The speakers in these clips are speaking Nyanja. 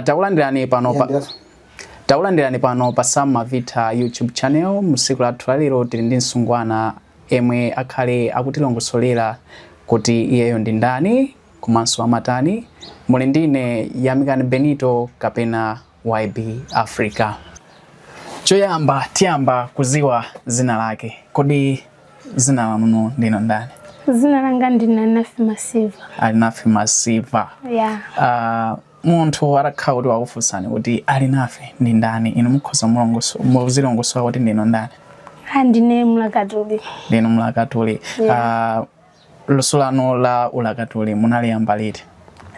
Takulandirani pano pa Takulandirani pano pa Sam Mavita YouTube channel. Msiku lathu lalero tili ndi msungwana emwe akhale akutilongosolera kuti iyeyo ndi ndani komanso amatani. Muli ndine Yamikani Benito kapena YB Africa. Choyamba tiyamba kuziwa zina lake. Kodi zina lanuno ndino ndani? Zina langa ndine Alinafe Masiva. Alinafe Masiva. Yeah. Munthu atakhala kuti wakufunsani kuti Alinafe ndi ndani, inu mukhoza muzilongosola kuti ndino ndani? Ah, ndine mlakatuli. Ndinu mlakatuli. Yeah. Luso lanu la ulakatuli munaliyamba liti?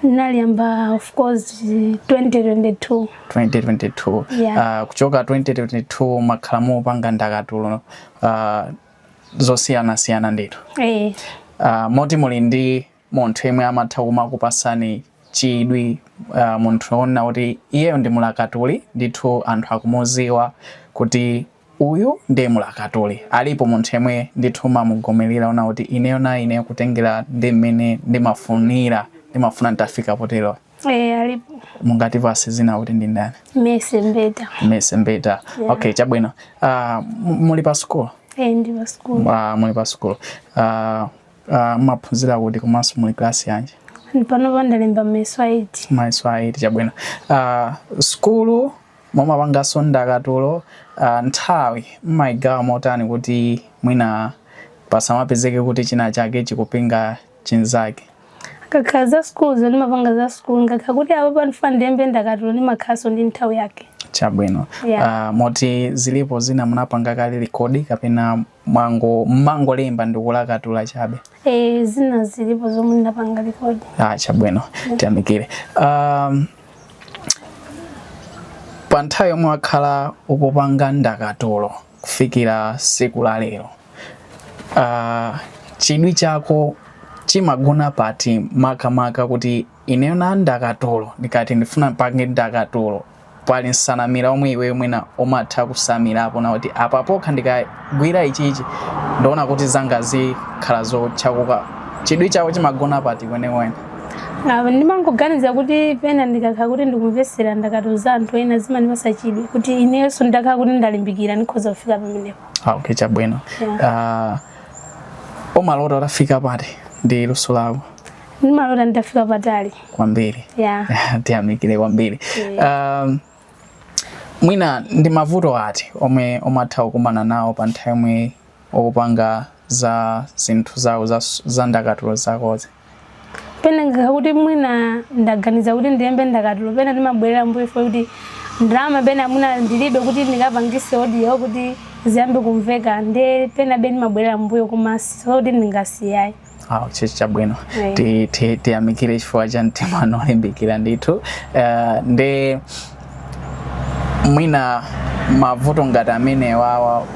Ndinaliyamba, of course, 2022. 2022? Yeah. Kuchoka 2022 makhala mupanga ndakatulo zosiyanasiyana ndithu? Eh. Moti muli ndi munthu yemwe amatha kumakupasani chidwi, munthu wona kuti iyeyo ndi mulakatuli ndithu, anthu akumuziwa kuti uyu ndiye mulakatuli, alipo munthu yemwe ndithu mamugomelera ona kuti ineyo na ineyo kutengera ndi mmene ndimafunira, ndimafuna nditafika potero? Eh, alipo. Mungatipase zina kuti ndi ndani? Mese Mbeta. Mese Mbeta. Yeah. Okay, chabwino. Muli pa school? Eh, ndi pa school. Muli pa school. Mumaphunzira kuti komanso muli class yanji? Panopa ndalemba mayeso a 8. Mayeso a 8, chabwino. Skulu mumapanganso ndakatulo, nthawi mmayigawa motani kuti mwina pasamapezeke kuti china chake chikupinga chinzake? Ngakhala za school zo, ndimapanga za school. Ngakhala kuti apo pandifuna ndilembe ndakatulo, ndimakhalanso ndi nthawi yake. Chabwino. Yeah. Moti zilipo zina munapanga kale record kapena mwango mmangolemba ndikulakatula chabe? Eh, zina zilipo zomwe ndinapanga record. Ah, chabwino, tiyamikire. Pa nthawi yomwe wakhala ukupanga ndakatulo kufikira siku la lero, chidwi chako chimagona pati makamaka, kuti ineyo na ndakatulo, ndikati ndifuna mpange ndakatulo, pali nsanamira omwe iwe mwina umatha kusamirapo na kuti apa pokha ndikagwira ichichi ndiona kuti zanga zikhala zotchakuka? Chidwi chako chimagona pati kwenekwene? Ah, ndimangoganiza kuti pena ndikakhala kuti ndikumvesera ndakatulo za anthu ena, zimandipasa chidwi kuti inenso ndakhala kuti ndalimbikira, ndikhoza kufika pamenepo. Ah, okay, chabwino. Yeah. Umalota utafika pati ndi luso lako? Ndimalota nditafika patali. Kwambiri. Yeah. Tiyamikire kwambiri. Mwina ndi mavuto ati omwe umatha kukumana nawo pa nthawi yomwe ukupanga za zinthu zawo za ndakatulo zakozi? Pena ngakhala kuti mwina ndaganiza kuti ndilembe ndakatulo, pena ndimabwerera mbuyo fo kuti ndalama pena mwina ndilibe kuti ndikapangise audio kuti ziyambe kumveka, nde pena be ndimabwerera mbuyo, koma sikuti ndingasiyayi. Ah, chichi chabwino. Eh. Tiyamikire chifukwa cha mtima wolimbikira ndithu. Ndi mwina mavuto ngati amenewawa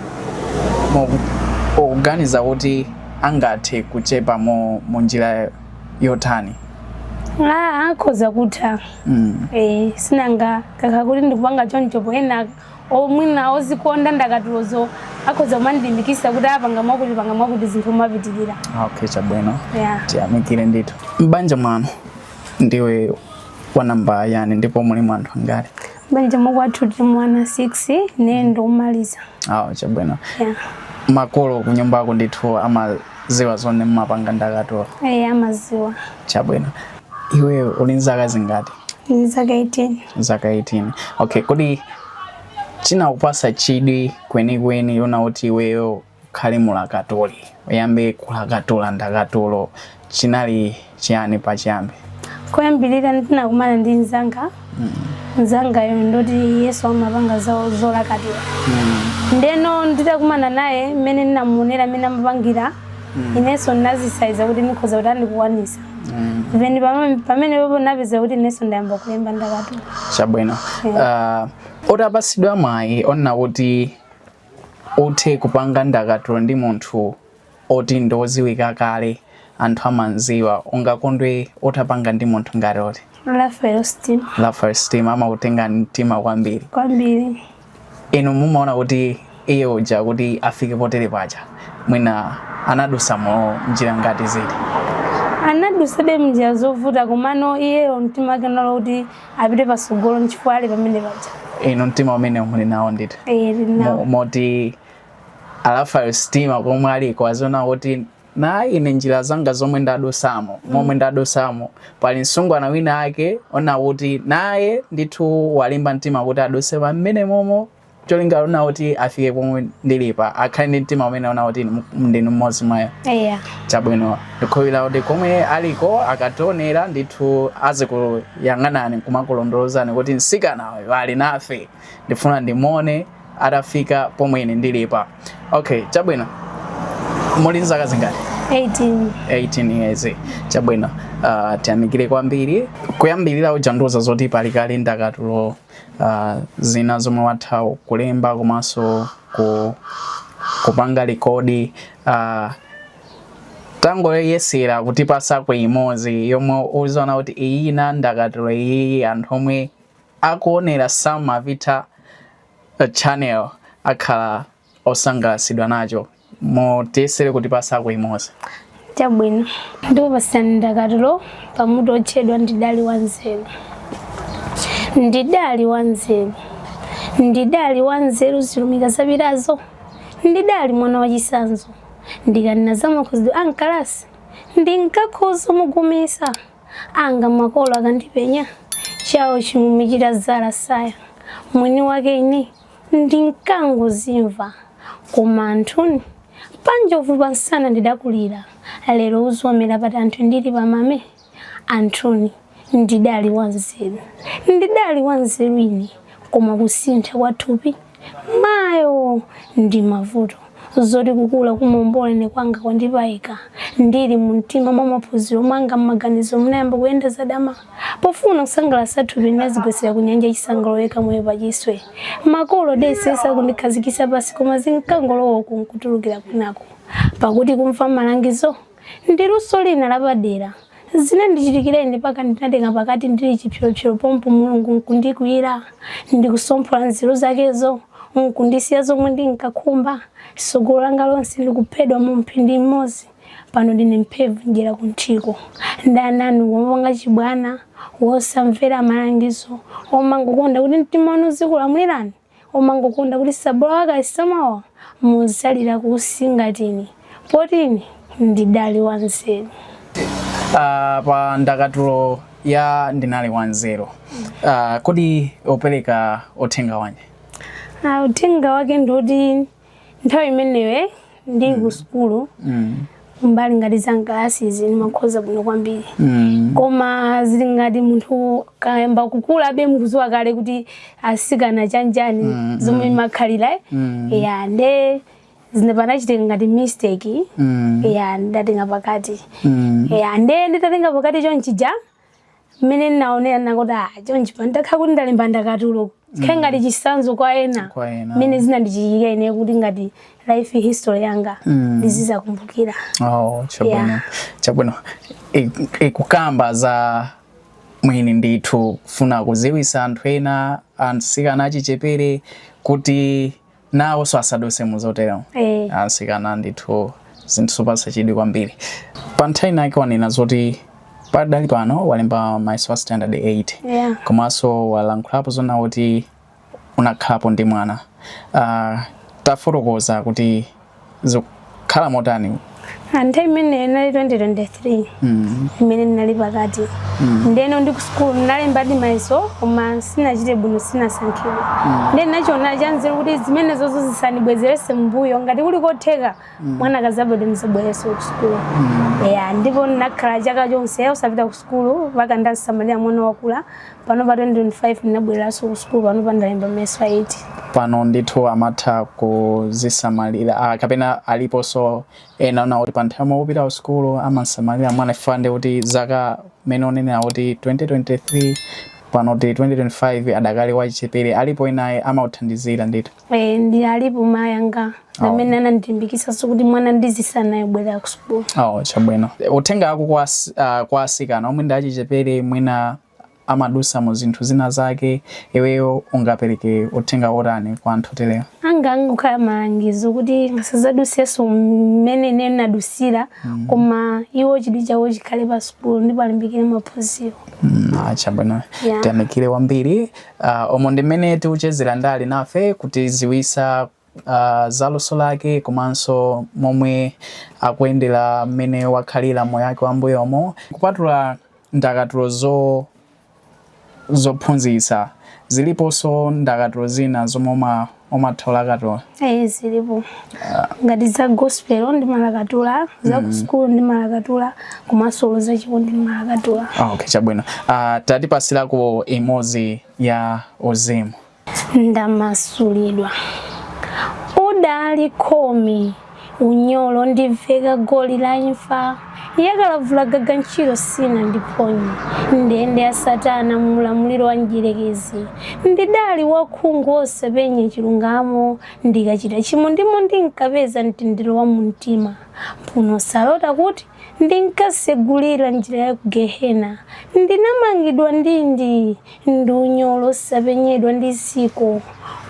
ukuganiza kuti angathe kuchepa mu njira yotani? Ah, akhoza kutha. Eh, sinanga kakha kuti ndikupanga chonchopo, ena omwina ozikonda ndakatulozo akhoza kumandilimbikisa kuti apanga mwakuti, panga mwakuti, zinthu umapitirira. Okay, chabwino. Yeah. Tiyamikire ndithu. M'banja mwanu ndiwe wa namba yani, ndipo muli anthu angati? Banja mwakwathu tili mwana 6, ne ndikumaliza. Ah, chabwino. Yeah. Makolo kunyumbako ndithu amaziwa zone mmapanga ndakatulo? Eh, amaziwa. Chabwino. Iwe uli nzaka zingati? Ndi zaka 18. Zaka 18, okay. Kodi chinakupasa chidwi kwenikweni yona kuti iweyo ukhale mulakatuli, uyambe kulakatula ndakatulo, chinali chiyani pachiyambi? Koyambirira ndinakumana ndi mzanga. Mzangayo ndoti yesu amapanga zawo zolakatula. Ndeno nditakumana naye, mmene ndinamuonera mmene amapangira, inenso ndinazisaiza kuti ndikhoza kuti andikukwanisa. Then pamene popo napeza kuti inenso ndayamba kulemba ndakatulo. Chabwino. Utapasidwa mwayi onna kuti uthe kupanga ndakatulo ndi munthu oti ndoziwika kale, anthu amanziwa, ungakondwe utapanga ndi munthu ngati oti? Raphael Stima. Raphael Stima amakutenga mtima kwambiri? Kwambiri. Inu mumaona kuti iye uja kuti afike potere paja mwina anadusa mo njira ngati ziti? Anadusabe mnjira zovuta, komano iyeyo mtima wake unali kuti apite pasogolo, nchifukwa ali pamene paja. Ino mtima umene muli nawo ndithu? Eh, ndili nawo. Moti Alafael Stima komwe aliko aziona kuti na ine njira zanga zomwe ndadusamo, momwe ndadusamo, pali msungwana wina ake ona kuti naye ndithu walimba mtima kuti aduse pamene momo, cholinga ona kuti afike pomwe ndilipa, akhale ndi mtima umene ona kuti ndinu mmodzi mwayo. Eya. Chabwino, ndikhulupirira kuti komwe aliko akationera ndithu azikuyang'anani kumakulondolozani kuti msikana uyu ali nafe, ndifuna ndimone atafika pomwe ine ndilipa. Okay, chabwino, muli nzaka zingati? 18. 18 years, chabwino. Tiyamikire kwambiri. Kuyambirira ujandiuza zoti pali kale ndakatulo zina zomwe watha kulemba komanso kupanga record. Tangoyesera kutipasako imodzi yomwe uziona kuti iyi ina ndakatulo iyi, anthu omwe akuonera Sam Mavita channel akhala osangalatsidwa nacho. Mutiyesere kutipasako imodzi. Chabwino, ndikupasani ndakatulo pamutu otchedwa "Ndidali Wanzeru". Ndidali wanzeru, ndidali wanzeru zilumika zapitazo. Ndidali mwana wachisanzo, ndikanena za makhozedwe a mkalasi ndinkakhoza mugumisa. Anga makolo akandipenya, chawo chimwemwe chitazala saya. Mwini wake ine ndinkangozimva, koma anthuni, panjovu pansana ndidakulira, lero uzomera pati anthu ndili pamame. Anthuni, ndidali wanzeru, ndidali wanzeru ine, koma kusintha kwa thupi, mayo, ndi mavuto. Zoti kukula kumombola ine kwanga kwandipayika. Ndili mu mtima mwa maphunziro mwanga, m'maganizo munayamba kuyenda zadama. Pofuna kusangalatsa thupi, ndinazigwetsera ku nyanja chisangalo yekha moyo pachiswe. Makolo adayesesa kundikhazikitsa pasi, koma zinkangolowa uku nkutulukira kwinako, pakuti kumva malangizo ndi luso lina lapadera. Zinandichitikira ine paka ndinatenga pakati ndili chipyolopyolo pompo, Mulungu nkundikwiyira ndikusomphola nzeru zakezo, nkundisiya zomwe ndinkakhumba. Tsogolo langa lonse ndikuphedwa mu mphindi imodzi. Pano ndine mphevu njera kunthiko. Ndananu womanga chibwana, wosamvera malangizo, omangokonda kuti mtima wanu uzikulamulirani, omangokonda kuti sabola wake asamawa, muzalira kusingatini, potini ndidali wanzeru. Pa ndakatulo ya "Ndinali Wanzeru", kodi opereka uthenga wanji? Ah, uthenga wake ndoti nthawi imeneyo ndili ku sukulu, mbali ngati za mkalasizi ndimakhoza bwino kwambiri, koma zili ngati munthu kayamba kukula abe, mukuziwa kale kuti asikana chanjani zomwe makhalira, eh? Ya, nde zine panachitika ngati mistake. Ya, ndatenga pakati. Ya, nde nditatenga pakati chonchija, mmene ndinaonera nakuti ah, chonchi pa ndakhala kuti ndalemba ndakatulo, khale ngati chisanzo kwa ena, Kwa ena. mmene zinandichitikira ine, kuti ngati life history yanga ndizizakumbukira. Oh, chabwino. Yeah. Chabwino. Ikukamba za mwini ndithu kufuna kuziwisa anthu ena, atsikana achichepere, kuti nawonso asaduse muzotero. Eh. Atsikana ndithu, zinthu zopatsa chidwi kwambiri. Pa nthawi inake wanena zoti padali pano walemba mayeso a standard 8, komanso walankhulapo zona kuti unakhalapo ndi mwana. Tafotokoza kuti zikukhala motani? Nthawi imene inali 2023, imene ndinali pakati, ndeno ndi ku sukulu ndinalembadi mayeso, koma sinachite bwino, sinasankhidwe. Ndiye ndinachiona chanzeru kuti zimenezozo zisandibwezerese mbuyo, ngati kuli kotheka mwana akazabadwa ndizabwereso ku sukulu. Ya, ndipo ndinakhala chaka chonse usapita ku sukulu mpaka ndasamalira mwana wakula. Pano pa 2025 ndinabwereranso ku sukulu, pano pandalemba mayeso a 8. Pano ndithu amatha kuzisamalira, kapena aliponso ena ona kuti pa nthawi yomwe upita ku sukulu amasamalira mwana? Ifande ndi kuti zaka mene unenera kuti 2023, pano tili 2025, adakali wachichepere, alipo enaye amauthandizira ndithu? Eh, ndi alipo mayi anga amene anandilimbikitsanso kuti mwana ndizisanayo bwerera ku sukulu. Oh, chabwino. Uthenga wako kwa asikana omwe ndi achichepere mwina? Amadusa mu zinthu zina zake. Iweyo ungapereke uthenga wotani kwa anthu oterewa? Anga angokhala malangizo kuti asazadusenso mmene ine nadusira, koma iwo chidwi chawo chikhale pa sukulu ndipo alimbikire maphunziro. Chabwino. Yeah. Tiyamikire kwambiri. Omo ndi mmene tikuchezera ndi Alinafe kutiziwisa za luso lake komanso momwe akuyendera, mmene wakhalira moyo wake wambuyomo. Kupatula ndakatulo zophunzitsa, ziliponso ndakatulo zina zomwe umatha kulakatula? Eh, zilipo. Ngati za gospel ndimalakatula, za ku sukulu ndimalakatula, komanso za chikondi ndimalakatula. Ah, okay, chabwino. Tatipasirako imodzi ya uzimu. Ndamasulidwa. Udali khomi unyolo ndiveka goli la imfa yakalavula gaga ntchito sina ndiphonye ndende ya Satana mulamuliro wa mdierekezi. Ndidali wakhungu osapenya chilungamo, ndikachita chimo ndimo ndinkapeza mtendere wa mumtima. Mphuno salota kuti ndinkasegulira njira ya ku gehena. Ndinamangidwa ndindi ndi unyolo osapenyedwa ndi ziko.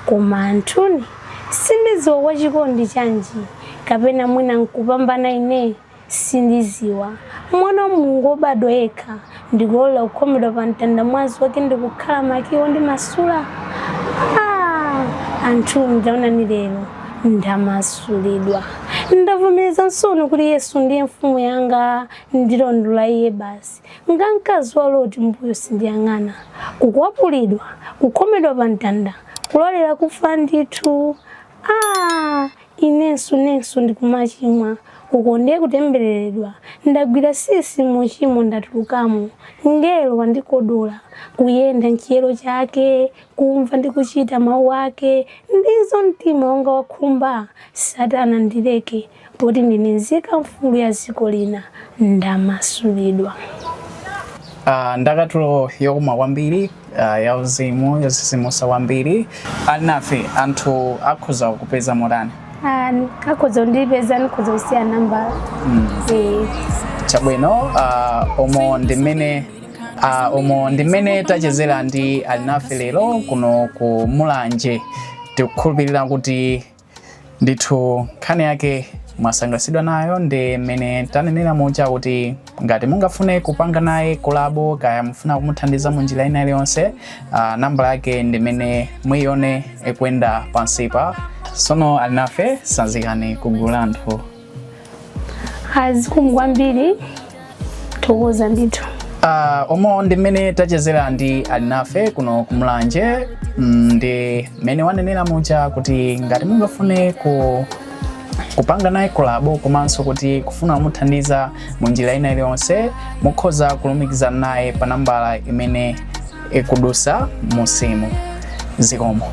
Koma anthuni, sindiziwa kwa chikondi chanji, kapena mwina nkupambana ine sindiziwa, mwana wa Mulungu wobadwa yekha ndikulola kukhomedwa pa mtanda, mwazi wake ndikukhala makiwo ndi masula. Ah, anthuni, taonani lero ndamasulidwa. Ndavomereza nsono kuti Yesu ndiye mfumu yanga, ndilondola iye basi nga mkazi wa Loti, mbuyo sindiyang'ana. Kukwapulidwa, kukhomedwa pa mtanda, kulolera kufa ndithu. Ah, inenso nenso ndikumachimwa, uko ndiye kutembereredwa. Ndagwira sisi muchimo, ndatulukamo. Ngelo wandikodola kuyenda mchiyero chake, kumva ndi kuchita mawu ake, ndizo mtima wanga wakhumba. Satana ndileke, poti ndine nzika mfulu ya dziko lina. Ndamasulidwa. Ndakatulo yokoma kwambiri, ya uzimu, yozizimutsa kwambiri. Alinafe, anthu akhoza kupeza motani? Ah, akhoza kundipeza, ndikhoza kusiya nambala. Eh. Chabwino. Omo ndi mmene tachezera ndi Alinafe lero kuno ku Mulanje. Tikukhulupirira kuti ndithu nkhani yake mwasangalatsidwa nayo, ndi mmene tanenera muja kuti ngati mungafune kupanga naye collabo, kaya mufuna kumuthandiza mu njira ina iliyonse, nambala yake ndi mmene muione ikuyenda pansipa. Sono Alinafe, sanzikani kugulu la anthu. Zikomo kwambiri, thokoza ndithu. Omo ndi mmene tachezera ndi Alinafe kuno kumulanje, ndi mmene wanenera muja kuti ngati mungafune kupanga naye collabo komanso kuti kufuna kumuthandiza mu njira ina iliyonse, mukhoza kulumikizana naye pa nambala imene ikudusa musimu. Zikomo.